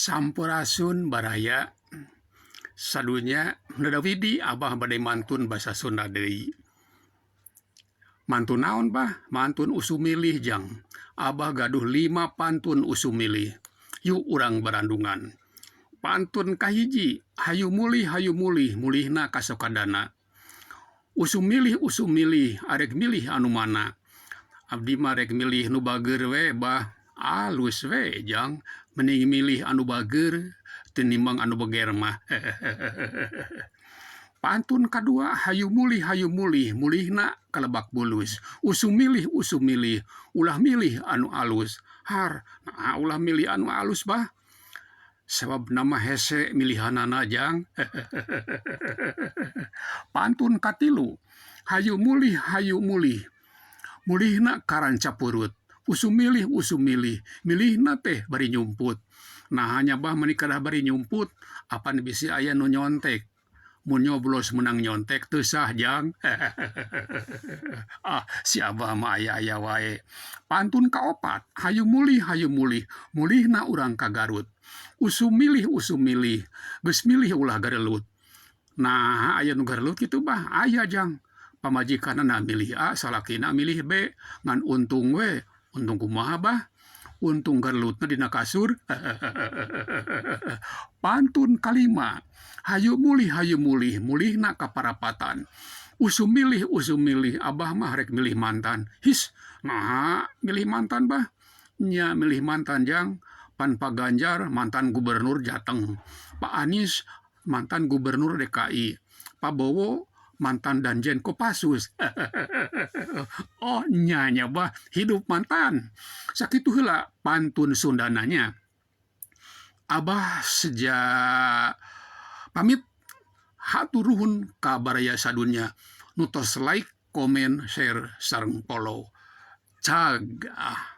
Sampurasun baraya sadunya Nada Widi Abah bade mantun basa Sunda deui. Mantun naon bah? Mantun usum milih jang. Abah gaduh lima pantun usum milih. Yuk urang barandungan. Pantun kahiji, hayu mulih hayu mulih mulihna ka Sokadana. Usum milih usum milih arek milih anu mana. Abdi mah rek milih nu bageur we bah. Alus we jang mending milih anu bageur tinimbang anu beger mah. Pantun kadua hayu mulih hayu mulih mulihna ka Lebak Bulus. Usum milih usum milih ulah milih anu alus. Har naha ulah milih anu alus bah. Sababna mah hese milihanana jang. Pantun katilu, hayu mulih hayu mulih, mulihna ka Rancapurut, usum milih usum milih, milihna teh bari nyumput. Naha nya bah meuni kadah bari nyumput, apan bisi aya nu nyontek. Mun nyoblos menang nyontek teu sah jang. Ah si abah mah aya-aya wae. Pantun kaopat, hayu mulih hayu mulih, mulihna urang ka Garut. Usum milih usum milih, geus milih ulah garelut. Naha aya nu garelut kitu bah? Aya jang. Pamajikanna milih A, salakina milih B, ngan untung we. Untung kumaha bah? Untung garelutna dina kasur. Pantun kalima, hayu mulih hayu mulih, mulihna ka parapatan. Usum milih usum milih, abah mah rek milih mantan. His, naha milih mantan bah? Nya milih mantan jang, pan Pak Ganjar mantan gubernur Jateng, Pak Anies mantan gubernur DKI, Prabowo mantan Danjen Kopassus. Oh nya nya bah, hidup mantan. Sakitu heula pantun Sundana nya. Abah seja pamit hatur nuhun ka baraya sadunya nu tos like, komen, share sareng follow. Cag ah.